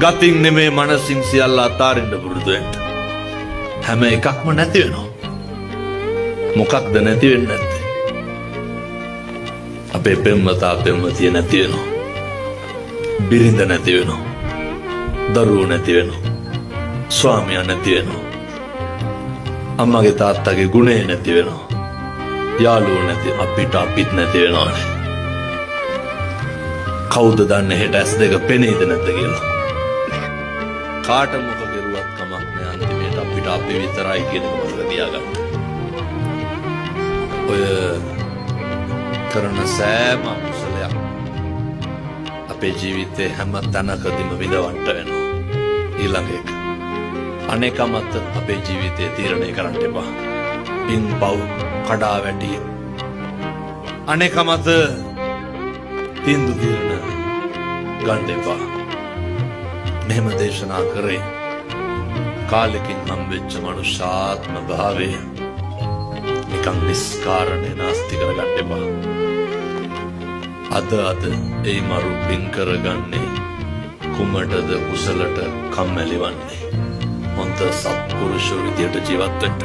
ගතින් නෙමේ මනසින් සියල්ල අතාරින්න පුරුදු වෙන්න. හැම එකක්ම නැති වෙනවා. මොකක්ද නැති වෙන්නේ නැත්තේ? අපේ පෙම්වතා පෙම්වතිය නැති වෙනවා. බිරිඳ නැති වෙනවා. දරුවෝ නැති වෙනවා. ස්වාමියා නැති වෙනවා. අම්මගේ තාත්තගේ ගුණය නැති වෙනවා. යාළුවෝ නැති, අපිට අපිත් නැති වෙනවානේ. කවුද දන්නේ හෙට ඇස් දෙක පෙනේද නැද්ද කියලා? කාට මොක කෙරුවත් කමක් නෑ, අන්තිමේට අපිට අපි විතරයි කියන එක මතක තියාගන්න. ඔය කරන සෑම අකුසලයක් අපේ ජීවිතේ හැම තැනකදීම විඳවන්න වෙනවා. ඊළඟ එක, අනේක මත අපේ ජීවිතය තීරණය කරන්න එපා. පින් පව් කඩා වැටීම්, අනේක මත තීන්දුව තීරණ ගන්න එපා. මෙහෙම දේශනා කරේ, කාලෙකින් හම්බෙච්ච මනුෂ්‍යාත්ම භාවය නිකන් නිස්කාරණේ නාස්ති කරගන්න එපා. අද අද එයි මරු පින් කරගන්නේ, කුමටද කුසලට කම්මැලි වන්නේ? හොඳ සත්පුරුෂ විදියට ජීවත් වෙන්න.